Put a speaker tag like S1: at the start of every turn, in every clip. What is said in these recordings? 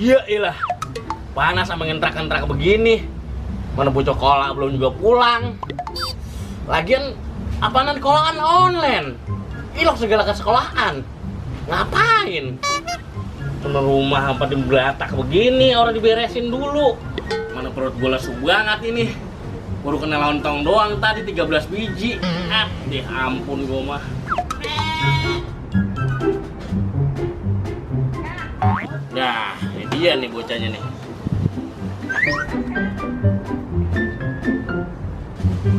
S1: Ya ilah, panas sama ngentrak-ngentrak begini. Mana bocah kola belum juga pulang. Lagian apaanan kolaan online. Ilok segala ke sekolahan. Ngapain? Bener rumah sampai dibelatak begini, orang diberesin dulu. Mana perut gue lesu banget ini. Baru kena lontong doang tadi 13 biji. Deh ampun gue mah. Nah, ini dia nih bocahnya nih.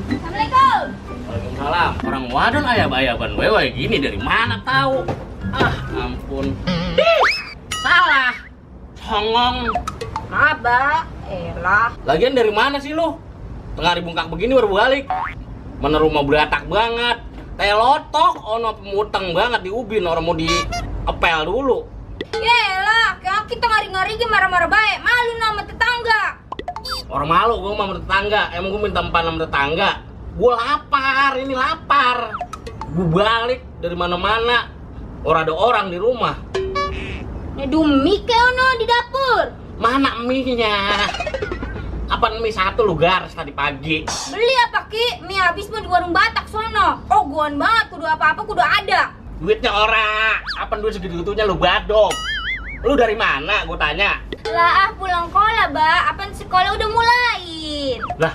S2: Assalamualaikum.
S1: Waalaikumsalam. Orang wadon ayab-ayaban wewe gini dari mana tahu? Ah, ampun. Salah. Songong.
S2: Maaf, Mbak. Elah.
S1: Lagian dari mana sih lu? Tengah dibungkak begini baru balik. Mana rumah beratak banget. Kayak lotok, ono pemuteng banget di ubin, orang mau diepel dulu.
S2: Ya elah, kayak kita ngari-ngari marah-marah baik. Malu nama tetangga.
S1: Orang malu gue sama tetangga. Emang gue minta empan sama tetangga. Gue lapar, ini lapar. Gue balik dari mana-mana. Orang ada orang di rumah.
S2: Aduh, mie ono di dapur.
S1: Mana mie-nya? Apa mie satu lu garis tadi pagi?
S2: Beli apa, Ki? Mie habis mau di warung Batak sono. Oh, guan banget, kudu apa-apa kudu ada.
S1: Duitnya ora. Apa duit segitu-gitunya lu badok? Lu dari mana? Gue tanya.
S2: Lah, pulang sekolah, Mbak. Apaan sekolah udah mulain.
S1: Lah,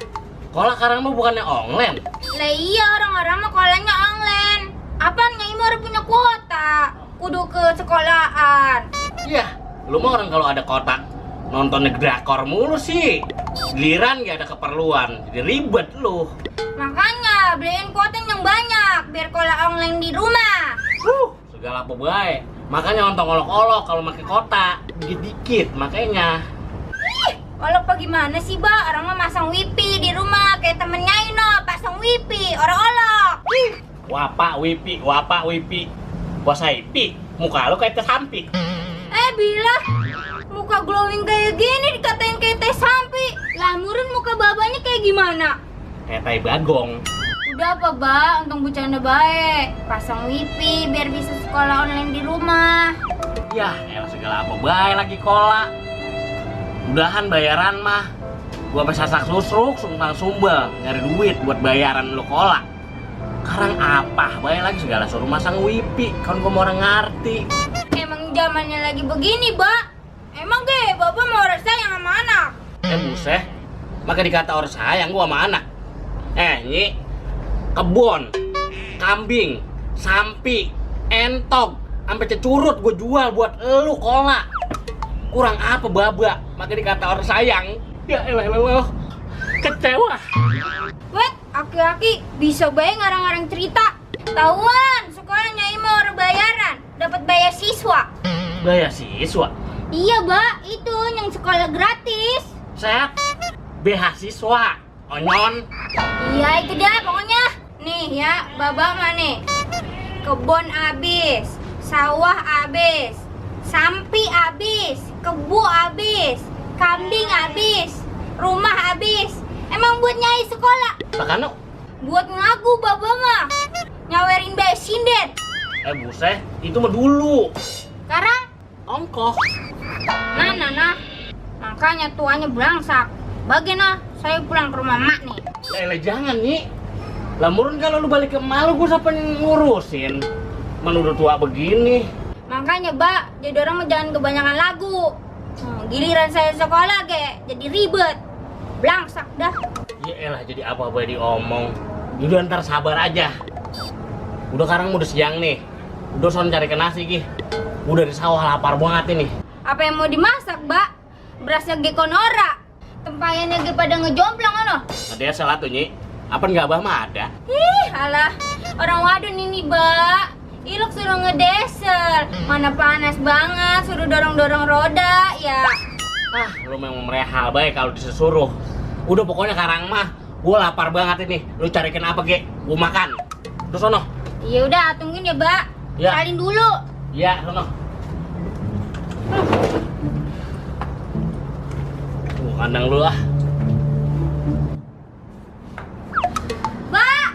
S1: kola sekarang mah bukannya online?
S2: Lah iya, orang-orang mah kolanya online. Apaan Nyai mah harus punya kuota. Kudu ke sekolahan.
S1: Iya, lu mah orang kalau ada kotak nontonnya drakor mulu sih. Giliran gak ada keperluan, jadi ribet lu.
S2: Makanya beliin kuota yang banyak biar kola online di rumah.
S1: Segala apa baik. Makanya ontong olok-olok kalau pakai kota dikit-dikit makanya.
S2: Olok apa gimana sih, Mbak? Orang mah masang wifi di rumah kayak temennya Ino, pasang wifi, orang olok.
S1: Wapa wipi. Puasa wipi, muka lu kayak tesampi.
S2: Bilah, muka glowing kayak gini dikatain kayak teh sampi. Lamurin muka babanya kayak gimana?
S1: Kayak tai bagong.
S2: Udah apa, Mbak? Untung bercanda baik. Pasang wifi biar bisa sekolah online di rumah.
S1: Ya, elah segala apa baik lagi kola. Udahan bayaran mah. Gua sampai sasak susruk, sumbang sumbel nyari duit buat bayaran lu kola. Sekarang apa? Bayar lagi segala suruh masang wifi. Kan gua mau orang ngerti.
S2: Emang zamannya lagi begini, Mbak. Emang Bapak mau orang sayang sama anak.
S1: Buset. Maka dikata orang sayang gua sama anak. Nyi, kebon, kambing, sampi, entok, sampai cecurut gue jual buat elu kola. Kurang apa baba? Maka dikata orang sayang. Ya elah, kecewa.
S2: Wet, aki-aki bisa bae ngarang-ngarang cerita. Tahuan, sekolahnya Ima orang bayaran, dapat bayar siswa.
S1: Bayar siswa?
S2: Iya, Mbak, itu yang sekolah gratis.
S1: Set, beasiswa, onyon.
S2: Iya, itu dah pokoknya. Nih ya, Babak mah nih. Kebun habis, sawah habis, sampi habis, kebu habis, kambing habis, rumah habis. Emang buat nyai sekolah?
S1: Takano?
S2: Buat ngagu Babak mah. Nyawerin bayar sinden.
S1: Buset, itu mah dulu.
S2: Sekarang
S1: Ongkos.
S2: nah. Makanya tuanya belangsak. Bagaimana? Saya pulang ke rumah mak nih.
S1: Lele jangan nih. Lamurun kalau lu balik ke malu gue siapa yang ngurusin? Man udah tua begini.
S2: Makanya, Mbak, jadi orang mah jangan kebanyakan lagu. Giliran saya sekolah jadi ribet. Blangsak dah.
S1: Ya elah jadi apa-apa diomong. Udah ntar sabar aja. Udah sekarang udah siang nih. Udah son cari ke nasi Ki. Udah di sawah lapar banget ini.
S2: Apa yang mau dimasak, Mbak? Berasnya konora. Tempayannya pada ngejomplang ono.
S1: Ada salah tuh Nyi. Apa enggak abah mah ada?
S2: Ih, alah. Orang wadon ini, Mbak. Ilok suruh ngedesel. Mana panas banget, suruh dorong-dorong roda ya.
S1: Ah, lu memang merehal baik kalau disuruh. Udah pokoknya sekarang mah gua lapar banget ini. Lu carikan apa, Ge? Gua makan. Terus sono.
S2: Ya udah, tungguin ya, Mbak.
S1: Ya.
S2: Salin dulu.
S1: Iya, sono. Kandang lu ah.
S2: Mbak.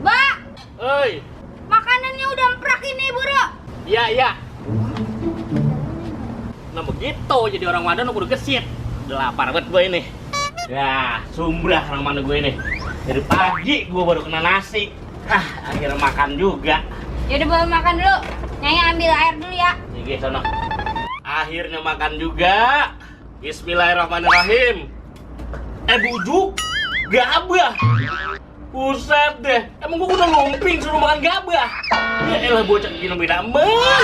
S2: Mbak,
S1: Oi.
S2: makanannya udah emprak ini, Bro.
S1: Iya, iya. Nah begitu jadi orang Wadan udah gesit. Udah lapar banget gue ini. Ya, sumbrah sama gue ini. Dari pagi gue baru kena nasi. Ah, akhirnya makan juga.
S2: Yaudah, bawa makan dulu. Nyai ambil air dulu ya.
S1: Nih, sono. Akhirnya makan juga. Bismillahirrahmanirrahim. Bujuk gabah. Buset deh. Emang gue udah lumping suruh makan gabah. Ya elah bocah gini beda.
S2: Gabah,